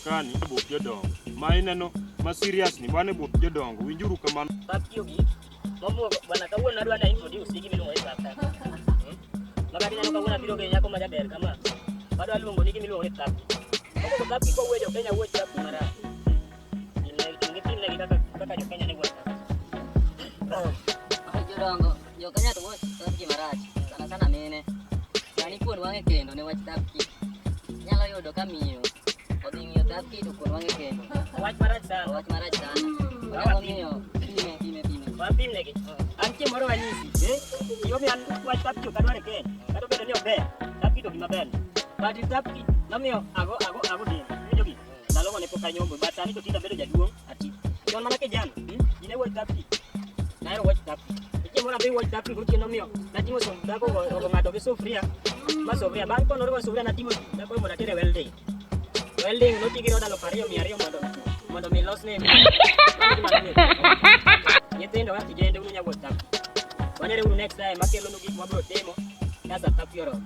Kani e bup jodongo. Ma ineno ma serious ni mano e bup jodongo. Winjuru kamano. Pap tiyo gi momuogo bwana kawuono adwa na introduce gi gimiluongo ni tap tap. Makati neno kawuono abiro gi nyako ma jaber kama. Adwa luongo ni gimiluongo ni tap. Mokwongo tap kowuoyo jo Kenya wuoyo tap marach. Pimnegi kaka jo Kenya ne wuoyo tap. Jodongo, jo Kenya to wuoyo thapki marach, sana sana mine. Sani kuon wang'e kendo ne wach thapki. Inyalo yudo ka miyo odhi ng'iyo thapki to kuon wang'e kendo. Wach marach sana. Wach marach sana. Onyalo ng'iyo pime pime pime. Wapimnegi. An chieng' moro wanyisi. Eh? Gimomiyo an wach thapki ok adwar e Kenya. Kata obedo ni ober, thapki to gima ber. But thapki nomiyo ago din. Iwinjo gi? Ndalogo ne pok anyombo, but sani to tinde abedo jaduong' ati. Chon mana kijana, ji ne wuoyo thapki. Nahero wach thapki. Chieng' moro adhi wach thapki gotieno miyo nating'o dhako ogo ng'ato gi sufuria ma sufuria bang' konoruko sufuria nating'o dhako mondo atere welding. Welding noti gi roda 2200 mondo mi losne. Mano gima nomiyo. Nyithindo ka kijende unu nyawuoth thapki. Wanere uru next time akelonu gik mabiro timo ka sa thapki oromo.